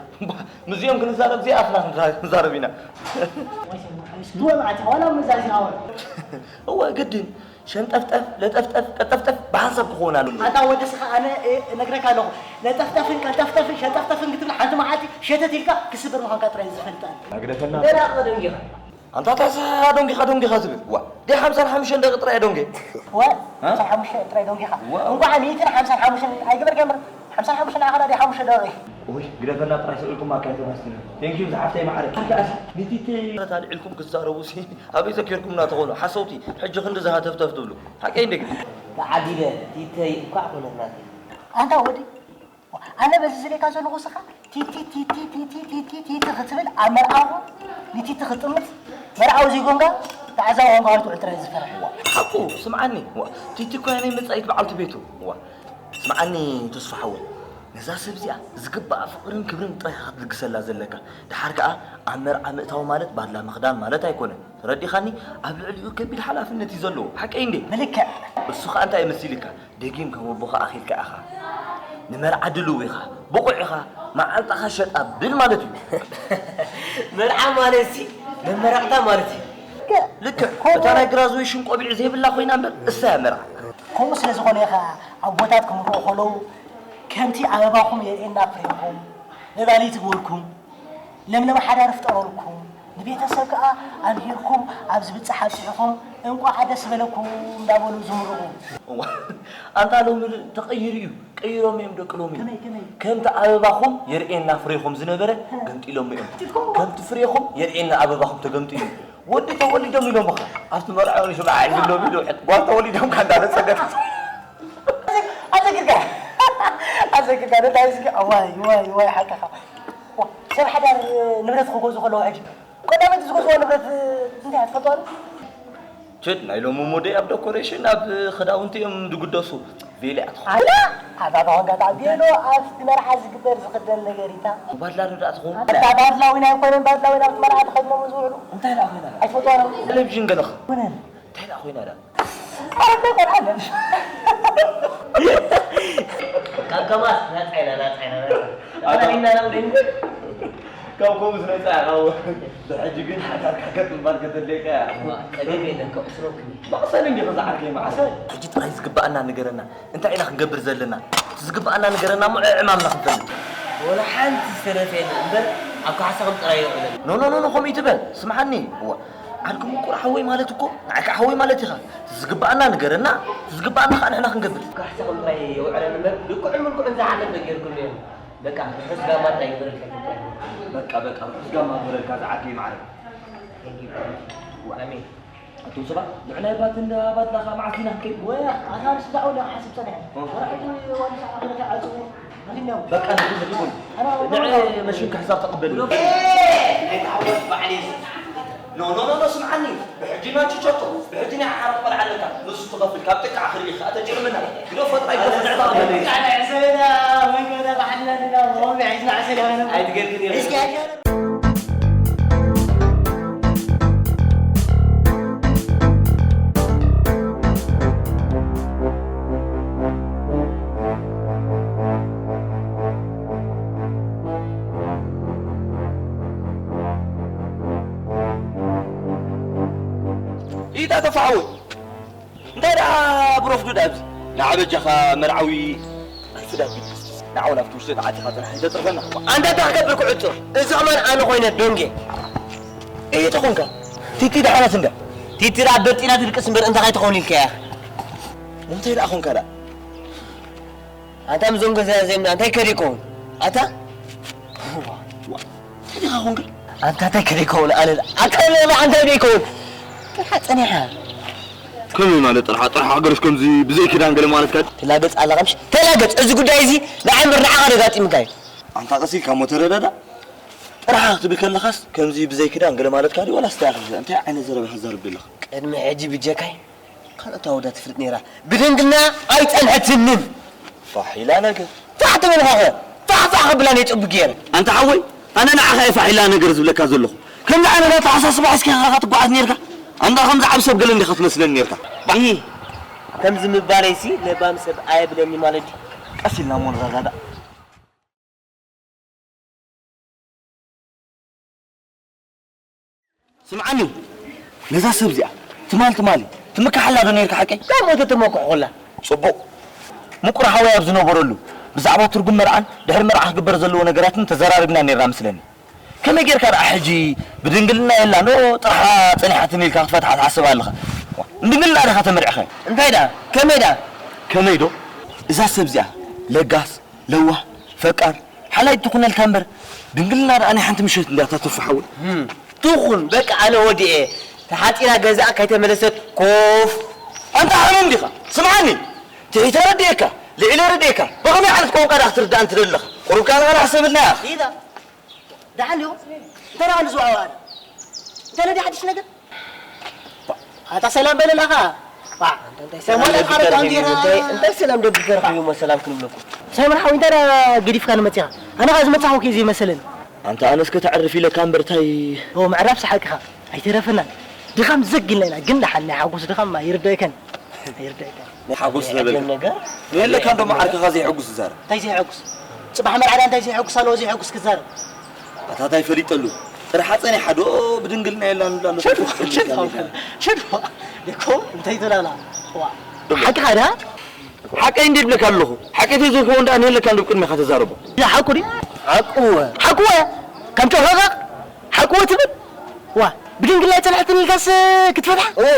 ምስዚኦም ክንዛረብ ዘይኣፍና ክንዛረብ ኢና። እወ ግድን ሸንጠፍጠፍ ለጠፍጠፍ ቀጠፍጠፍ ብሓንሳብ ክኸውን ኣሎ። ኣታ ወዲ ስኻ ኣነ እነግረካ ኣለኹ ለጠፍጠፍን ቀልጠፍጠፍን ሸንጠፍጠፍን ክትብል ሓንቲ መዓልቲ ሸተት ኢልካ ክስበር ምዃንካ ጥራይ ዝፈልጥ ኣነ። ኣግደፈና። ገና ኣቕደም ጌኻ። ኣንታ ታሳ ዶንጊኻ ዶንጊኻ ትብል ዋ ደ ሓምሳን ሓሙሽተን ደቂ ጥራይ ዶንጌ። ወ ሓምሳን ሓሙሽተ ጥራይ ዶንጊኻ። ወ- እንኳዕ ሚእትን ሓምሳን ሓሙሽተን ኣይገበርካ እምበር ሓምሳን ሓሙሽተ ንዓኻ ዳ ሓሙሽተ ደቂ። ወይ ግደፈና ጥራይ ስእልኩም ኣካይቶ ማስቲና። ቴንኪዩ ዝሓፍተይ ማዕረ ኣንታ ኣስ ሚቲቲ ኣልዕልኩም ክትዛረቡ ሲ ኣበይ ዘኪርኩምና ተኾኑ ሓሰውቲ። ሕጂ ክንዲ ዝሃተፍተፍ ትብሉ ሓቀይ እንደ ግዲ። ተዓዲለ ቲተይ እንኳዕ ኮነትናት። ኣንታ ወዲ ኣነ በዚ ዝብለካ ዘለኹ ስኻ ቲቲ ቲቲ ቲቲ ቲቲ ቲቲ ክትብል ኣብ መርዓኹ ንቲቲ ክጥምት መርዓዊ ዘይኮንካ ተዓዛቢ ኮንካ ክትውዕል ጥራይ ዝፈርሕ። ሓቁ ስምዓኒ ዋ፣ ቲቲ እኮ እያ ናይ መጻኢት በዓልቲ ቤቱ ዋ። ስምዓኒ ተስፋ ሓወይ፣ ነዛ ሰብ እዚኣ ዝግባኣ ፍቕርን ክብርን ጥራይ ኢኻ ክትልግሰላ ዘለካ። ደሓር ከኣ ኣብ መርዓ ምእታው ማለት ባድላ ምኽዳን ማለት ኣይኮነን። ተረዲኻኒ? ኣብ ልዕሊኡ ከቢድ ሓላፍነት እዩ ዘለዎ። ሓቀይ እንዴ? ብልክዕ። እሱ ኸኣ እንታይ እዩ መሲልካ? ደጊም ከም ኣቦኻ ኣኺልካ ኢኻ። ንመርዓ ድልው ኢኻ፣ ብቑዕ ኢኻ፣ መዓልታኻ ሸጥ ኣብል ማለት እዩ። መርዓ ማለትሲ መመረቕታ ማለት እዩ። ልክዕ፣ እታ ናይ ግራዙዌሽን ቆቢዕ ዘይብላ ኮይና እምበር እሳ እያ መርዓ። ከምኡ ስለ ዝኾነ ኢኻ ኣቦታት ክምርቑ ከለዉ ከምቲ ኣበባኹም የርእየና ፍሬኹም፣ ነባሊት ግበርኩም። ለምለም ሓዳር ፍጠረልኩም፣ ንቤተሰብ ከኣ ኣምሂርኩም ኣብ ዝብጻሕ ኣብጺሕኹም እንቋዕ ደስ በለኩም እንዳበሉ ዝምርቑ። እዋ፣ ኣንታ ሎሚ ተቐይሩ እዩ፣ ቀይሮም እዮም ደቂ ሎሚ። ከመይ፣ ከመይ? ከምቲ ኣበባኹም የርእየና ፍሬኹም ዝነበረ ገምጢሎሞ እዮም። ከምቲ ፍሬኹም የርእየና ኣበባኹም ተገምጢሉ እዩ። ወዲ ተወሊዶም ኢሎምኻ። ኣብቲ መርዓ እውን ሽምዓ ዕንግሎም ኢሉ ጓል ተወሊዶም ካንዳ ነጸገት። ኣዘግርካ ኣዘግርካ ነታ እስኪ ዋይ ዋይ ዋይ ሓቅኻ። ዋ፣ ሰብ ሓዳር ንብረት ክገዝኡ ከለዉ ሕጂ ቀዳመይቲ ዝገዝዎ ንብረት እንታይ እያ ትፈልጥዋ ዶ? ችድ ናይ ሎሚ ሞደይ ኣብ ደኮሬሽን ኣብ ክዳውንቲ እዮም ዝግደሱ። ቬሎ እያ ትኸውን። ኣላ ኣባባ ኮንካ ከዓ ቬሎ ኣብቲ መርዓ ዝግበር ዝኽደን ነገር እይታ። ባድላ ዶ ደኣ ትኸውን? ኣታ ባድላ እውን ኣይኮነን ባድላ እውን ኣብቲ መርዓ ተኸድኖም ዝውዕሉ። እንታይ ደኣ ኮይና ደኣ? ኣይትፈልጥዋ ዶ? ቴሌቪዥን ገለኽ። ኮነን። እንታይ ደኣ ኮይና ደኣ? ኣረ እንታይ ቆልዓ ኣለሽ? ካብ ከማስ ናጻ ኢና ናጻ ኢና ናጻ ኢና። ኣታ- ኢና ናብ ደንጉ። ካብ ከምኡስ ነጻ ኢኻ። ብሕጂ ግን ሓዳርካ ገጥ ምባል ከተድልየካ እያ። እዋ፣ ጸገም የለን፣ ከዕስረኩም እየ። መቕሰን እንዲኺ ዝዓርከይ መዓሰ። ሕጂ ጥራይ ዝግባኣና ንገረና። እንታይ ኢና ክንገብር ዘለና? እቲ ዝግባኣና ንገረና እሞ ዕዕማምና ክንፈልጥ። ወላ ሓንቲ ዝተረፈ የለን እምበር ኣብ ካሕሳኹም ጥራይ የውዕለና። ኖ፣ ኖ፣ ኖ፣ ኖ፣ ከምኡ ይትበል። ስምዓኒ። እዋ፣ ዓርኪ ምቁር ሓወይ ማለት እኮ ንዓካ ሓወይ ማለት ኢኻ። እቲ ዝግባኣና ንገረና፣ እቲ ዝግባኣና ከዓ ንሕና ክንገብር። ካሕሳኹም ጥራይ የውዕለኒ እምበር ልክዑን ምልክዑን ዝሓለፈ ገይርኩምኒ እዮም። በቃ ርሑስ ጋማ ጥራይ ይግበረልካ። በቃ፣ በቃ፣ ርሑስ ጋማ ይግበረልካ ዝዓርከይ ማዕረ። ኣሜን። ኣቱም ሰባት፣ ንዕናይ ባት እንዳ ባድላኻ መዓስ ኢና ክንከይድ? ወያ፣ ኣታ ንስ ዛዕባ እንዳ ሓስብ ጸኒሐ። እ። ወርሒ ዋንሳ ኣኽለካ ዓጽዎ። ምኽንያው። በቃ፣ ንኹን፣ ንኹን። ኣና ንዕ መሽን ክሕሳብ ተቐበል። እ፣ ናይ ተዓወት ባዕሊ። ኖ፣ ኖ፣ ኖ፣ ኖ፣ ስምዓኒ። ብሕጂ ናቹ ቸኮ፣ ብሕጂ ናይ ዓራት ቆልዓ ኣለካ። ንሱ ትኸፍል፣ ካብ ጥቃ ክርኢ ከኣ ተጀርምና። ግደፎ ጥራይ፣ ግደፎ ጥራይ። ቃል ዕሰብና፣ መንገዳ ባሕልና ንዳ፣ ወሚ ሒዝና ዕሰብ ያበና። ኣይትገድን እየ። እስኪ ኣጀር- ኢታ ተፋሕዊ እንታይ ደኣ ብረፍዱ ደኣ ኣብዚ ንዓ በጃኻ መርዓዊ ኣይፍዳት ንዓው ናብቲ ውሽጢ ተዓቲኻ ጥራሕ ኣይተጽርፈና። ኣንታ እንታይ ክገብር ክዕጽር? እዚ ኸማን ኣነ ኾይነ ዶንጌ። እንታይ ተኾንካ? ቲቲ ደሓናት እንዳ? ቲቲ ደኣ በጢና ትድቅስ እምበር እንታይ ከይትኸውን ኢልካያ? እንታይ ደኣ ኾንካ ደኣ? ኣንታ ምስዞም ገዛ እዚኦም ደኣ እንታይ ከደ ይከውን? ኣታ? እንታይ ዲኻ ኾንካ? ኣንታ እንታይ ከደ ይከውን? ኣነ ደኣ ኣካል ደኣ እንታይ ደኣ ይከውን? ጥርሓ ጸኒሓ። ከመይ ማለት ጥርሓ? ጥርሓ ሃገርስ ከምዚ ብዘይ ክዳን ገለ ማለትካ ድዩ? ተላገጽ ኣለኻ ምሽ? ተላገጽ። እዚ ጉዳይ እዚ ንዓይ እምበር ንዓኻ ደጋጢምካ እዩ። ኣንታ ቀስ ኢልካ እሞ ተረዳዳ። ጥርሓ ክትብል ከለኻስ ከምዚ ብዘይ ክዳን ገለ ማለትካ ድዩ? ዋላስ እንታይ ኢኻ? እንታይ ዓይነት ዘረባ ኢኻ ትዛረብ ዘለኻ? ቅድሚ ሕጂ ብጀካይ ካልኦት ኣወዳት ትፍልጥ ነይራ። ብድንግልና ኣይጸንሐትንን። ፋሕ ኢላ ነገር። ፋሕ ትብል ኢኻ ኸ? ፋሕ ፋሕ ከብላ እየ ጽቡቕ ገይረ። ኣንታ ሓወይ፣ ኣነ ንዓኻ እየ ፋሕ ኢላ ነገር ዝብለካ ዘለኹ። ከምዚ ዓይነት ኣተሓሳስባ ሒዝካ ኢኻ ትጓዓዝ ነይርካ። ኣንታ ከምዚ ዓቢ ሰብ ገለ እንዲኻ ትመስለኒ ነይርካ። ባዕ። ኢሂ፣ ከምዚ ምባለይሲ ለባም ሰብ ኣየብለኒ ማለት ድዩ? ቀስ ኢልና እሞ ንረዳዳእ። ስምዓኒ፣ ነዛ ሰብ እዚኣ ትማል ትማሊ ትምክሓላ ዶ ነይርካ ሓቀይ? ካብ ሞተ ተመኩሕኩላ። ጽቡቕ። ምቁር ሓወይ ኣብ ዝነበረሉ ብዛዕባ ትርጉም መርዓን ድሕሪ መርዓ ክግበር ዘለዎ ነገራትን ተዘራሪብና ነይርና መስለኒ። ከመይ ጌርካ ደኣ ሕጂ ብድንግልና የላን ዶ ጥርሓ ጸኒሓትኒ ኢልካ ክትፈትሓ ትሓስብ ኣለኻ? ንድንግልና ዲኻ ተመሪዕኻ? እንታይ ደኣ? ከመይ ደኣ? ከመይ ዶ? እዛ ሰብ እዚኣ ለጋስ ለዋህ፣ ፈቃር፣ ሓላይት ትኹነልካ እምበር፣ ድንግልና ደኣ ናይ ሓንቲ ምሸት እንድያ እታ ትርፊ ሓወይ። ህም፣ ትኹን፣ በቃ ኣነ ወዲኤ። ተሓጺራ ገዛኣ ከይተመለሰት ኮፍ። ኣንታ ሓሚም ዲኻ? ስምዓኒ፣ ትሒተ ረድኤካ፣ ልዒለ ረድኤካ፣ ብኸመይ ዓይነት ቋንቋ ደኣ ክትርድኣኒ ትደሊ ኣለኻ? ቁሩብ ከኣ ንቓልሕ ሰብልና ኢኻ። ኢዳ። ደሓን ዲኹም? እንታይ ደኣ ንዝወዓዋዕና? እንታይ ነዲ ሓድሽ ነገር? ኣታ ሰላም በለላኻ። ባ፣ እንታይ ሰላም ሰሞን ደብተር ኣልዓረብ ኾይኑ፣ ኣንዲራ። እንታይ፣ እንታይ ሰላም ደብተር ኾይኑ፣ ሰላም ክንብለኩም? ሳይሞን ሓወይ፣ እንታይ ደኣ ገዲፍካ ንመጺኻ? ኣነ ኸኣ ዝመጻኹ እኮ እዩ ዘይመሰለኒ። ኣንታ ኣነስ ከተዕርፍ ኢለካ እምበር፣ እንታይ? ኦ፣ ምዕራፍሲ ሓቅኻ። ኣይተረፈናን። ድኻም ዘግ ኢልና ኢና፣ ግን ደሓን ናይ ሓጎስ ድኻም ይርደእከን። ይርደእከን። ናይ ሓጎስ ናይ ዘበለ። ዕድል ነገር። የለካ እንዶ መዓርከኻ ዘይሕጉስ ዝዛረብ። እንታይ ዘይሕጉስ? ጽባሕ መርዓ እንታይ ዘይሕጉስ ኣለዎ ዘይሕጉስ ክዛረብ? ኣታ እንታይ ፈሊጠሉ? ጥርሓ ጸኒሓ ዶ ብድንግልና የላን ብላ ኣሎ? ሽዱ፣ ሽዱ፣ ሽዱ። ደኮ እንታይ ትላላ? ዋ። ሓቅኻ ድኣ? ሓቀይ እንዴ ይብለካ ኣለኹ። ሓቀይ ተዘይከውን ደኣ ንየለካ እንዶ ቅድሚኻ ተዛረቦ። እዛ ሓቁ ድዩ? ሓቁ እወ። ሓቁ እወ። ከም ጨፈቃ ሓቁ እወ ትብል? ዋ፣ ብድንግልና ይጸንሐትን ኢልካስ ክትፈትሓ? እወ።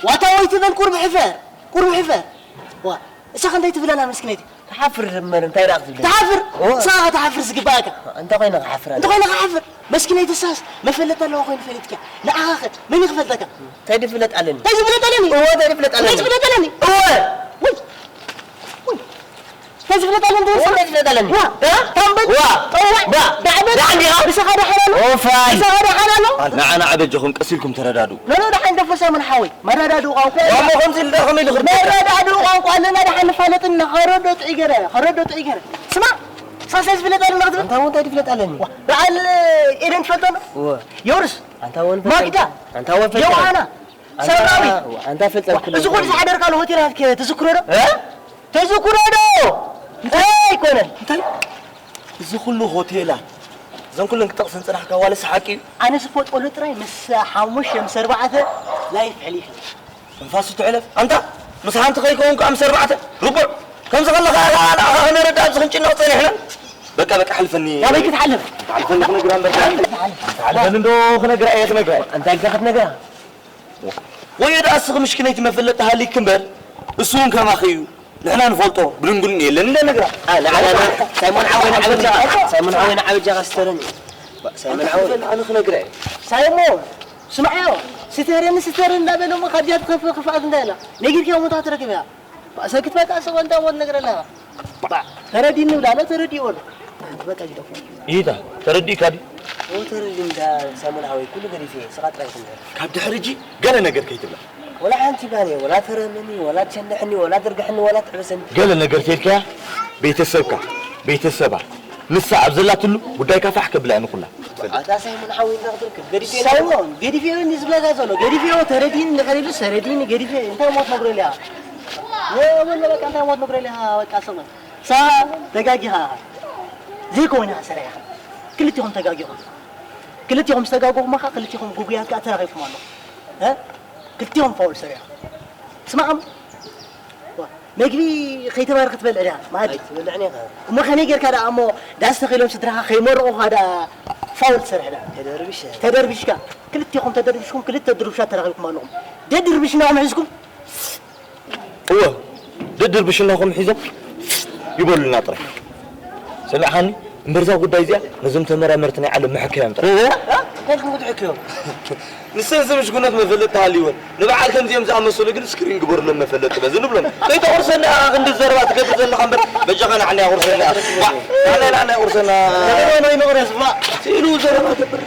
ዋታ ወይ ትበል ቁርብ ሕፈር። ቁርብ ሕፈር። ዋ፣ እሳኸ እንታይ ትብል ኣላ መስኪነይቲ? ትሓፍር እምበር እንታይ ደኣ ክትብል? ትሓፍር? እወ። ንስኻ ትሓፍር ዝግባእካ። እንታይ ኮይነ ክሓፍር ኣለ? እንታይ ኮይነ ክሓፍር? መስኪነይቲ እሳስ መፈለጥ ኣለዋ ኮይኑ ፈሊጥካ። ንዓኻ ኸ መን እዩ ክፈልጠካ? እንታይ ድፍለጥ ኣለኒ? እንታይ ዝፍለጥ ኣለኒ? እወ፣ እንታይ ድፍለጥ ኣለኒ? እንታይ ዝፍለጥ ኣለኒ? እወ። ውይ። ውይ። እንታይ ዝፍለጥ ኣለኒ? እወ፣ እንታይ ዝፍለጥ ኣለኒ? ዋ። እ? ታምበል? ዋ። ጠዋዕ። ባ። ዳዕበል? ዳዕበል? ምሳኻ ደሓን ኣሎ? ኦፋይ። ምሳኻ ደሓን ኣሎ? ንዓና ኣበጀኹም ቀስ ኢልኩም ተረዳድኡ። ኖ፣ ኖ፣ ደሓን ደፎ ሳይሞን ሓወይ። መረዳድኡ ቋንቋ የለን። ዋሞ ከምዚ ኢልካ ከመይ ኢሉ ክርዳእ? መረዳድኡ ቋንቋ ኣለና፣ ደሓን ንፋለጥን ንኸረዶ ጥዑይ ገረ፣ ኸረዶ ጥዑይ ገረ። ስማ፣ ሳሳይ ዝፍለጥ ኣለና ክትብል? ኣንታ እውን እንታይ ዝፍለጥ ኣለኒ? ዋ፣ በዓል ኤደን ትፈልጦ ዶ? እወ። የውርስ። ኣንታ እውን ማክዳ። ኣንታ እውን ፈልጠኒ። ዮሃና። ኣንታ፣ ሰራዊት። ኣንታ ፈልጠኒ ዋ፣ ኩሉ እዚ ኩሉ ይፈልጥ። ዝሓደርካሉ ሆቴላት ከ ትዝክሮ ዶ? እ? ተዝክሮ ዶ? እንታይ ኣይኮነን። እንታይ? እዚ ኩሉ ሆቴላት፣ እዘን ኩለን ክጠቕሰን ዝጸናሕካ ዋለስ ሓቂ እዩ? ኣነ ዝፈልጠሉ ጥራይ ምስ ሓሙሽተ፣ ምስ ኣርባዕተ ላይፍ ሕሊፈ። ንፋስ ትሕለፍ። ኣንታ፣ ምስ ሓንቲ ከይከውን ከኣ ምስ ኣርባዕተ፣ ርቡዕ። ከምዚ ከለኻ፣ ንዓኻ ከመይ ረዳ ኣብዚ ክንጭነቕ ጸኒሕና? በቃ፣ በቃ፣ ሓልፈኒ። ናበይ ክትሓልፍ? ሓልፈኒ ክነግራ እምበር። ሓልፈኒ እንዶ ክነግራ እየ፣ ክነግራ እየ። እንታይ ኢልካ ክትነግራ? ወዮ ደኣ እስኺ ምሽኪነይቲ መፈለጢ ሃሊክ እምበር፣ እሱ እውን ከማኺ እዩ። ንሕና ንፈልጦ፣ ብድንግልኒ የለን እንደ ነግራ። ኣ፣ ንዓና፣ ሳይሞን ዓወይ ንዓበጃኻ፣ ሳይሞን ዓወይ ንዓበጃኻ ስተረኒ። ሳይሞን ዓወይ። ኣነ ክነግራ እየ። ሳይሞን፣ ስምዓዮ፣ ስተረኒ፣ ስተረኒ እንዳበለ እሞ ካብ ጃት ከፍ-፣ ክፍኣት እንታይ ኣላ? ነጊርካዮ እሞ እንታይ ትረክብ እያ? ባእ፣ ሰክት በቃ፣ ሰው እንታይ ሞት ነገር ኣለኻ? ባእ፣ ተረዲኒ ብላ፣ ኣሎ ተረዲዎ ኣሎ። በቃ፣ ይደፉ። ይታ፣ ተረዲእካ ድዩ? ኦ፣ ተረዲኒ ዳ፣ ሳይሞን ዓወይ፣ ኩሉ ገዲፈ፣ ስኻ ጥራይ ትምህር። ካብ ድሕሪ እጂ ገለ ነገር ከይትብላ። ወላ ሓንቲ ባኒ፣ ወላ ተረምኒ፣ ወላ ትሸንሕኒ፣ ወላ ትርግሕኒ፣ ወላ ትሕበሰኒ። ገለ ነገር ተልካያ፣ ቤተሰብካ፣ ቤተሰባ፣ ንሳ ኣብ ዘላትሉ ጉዳይካ ፋሕ ከብላ እየ ንኹላ። ኣታ ሳይሞን ሓወይ፣ እንታይ ክትረክብ? ገዲፈ ሳይሞን፣ ገዲፈ እየ እንዲ ዝብለካ ዘሎ። ገዲፈ እየ፣ ተረዲኒ እንድሕር ኢሉ፣ ሰረዲኒ፣ ገዲፈ እየ። እንታይ ሞት ነግረሉ እያ? ወ-፣ ወለ በቃ፣ እንታይ ሞት ነግረሉ እያ? በቃ፣ ሰይጣን። ሳ-፣ ተጋጊኻ። ዘይኮነ ሰሪሕኻ። ክልቲኹም ተጋጊኹም። ክልቲኹም ዝተጋገኹም ኸዓ፣ ክልቲኹም ጉጉያት ከኣ ተራኺብኩም ኣለኹም። እ? ክልቲኹም ፋውል ሰሪሖም። ስማዕም። ዋ፣ መግቢ ከይተባረኸ ትበልዕ ዲኻ? መኣዲ። ኣይትበልዕን ኢኻ። እሞ ከመይ ጌርካ ደኣ እሞ ዳስ ተኺሎም ስድራኻ ከይመርቑኻ ደኣ ፋውል ትሰርሕ ዳ? ተደርብሽ። ተደርብሽካ። ክልቴኹም ተደርብሽኩም ክልተ ድርብሻት ተራኺብኩም ኣለኹም። ደድርብሽናኹም ሒዝኩም። እወ፣ ደድርብሽናኹም ሒዞም ይበሉና ጥራይ። ሰሚዕኻኒ? እምበርዛ ጉዳይ እዚኣ ነዞም ተመራመርቲ ናይ ዓለም መሕከዮም ጥራይ። እንታይ ኢልኩም ክትሕክዮም? ንሰን ዝምሽጉነት መፈለጥ ተሃልይወን፣ ንበዓል ከምዚኦም ዝኣመሰሉ ግን ስክሪን ግበሩሎም መፈለጥ በዚ ንብሎም። ከይተቑርሰና ኢኻ ክንዲ ዘረባ ትገብር ዘለኻ እምበር፣ በጃኻ ንዓና የቑርሰና ኢኻ። ዋ፣ ንዓና፣ ንዓና የቑርሰና። ንቕረ ወይ ንቕረስ፣ ዋ። ስኢሉ ዘረባ ገብር።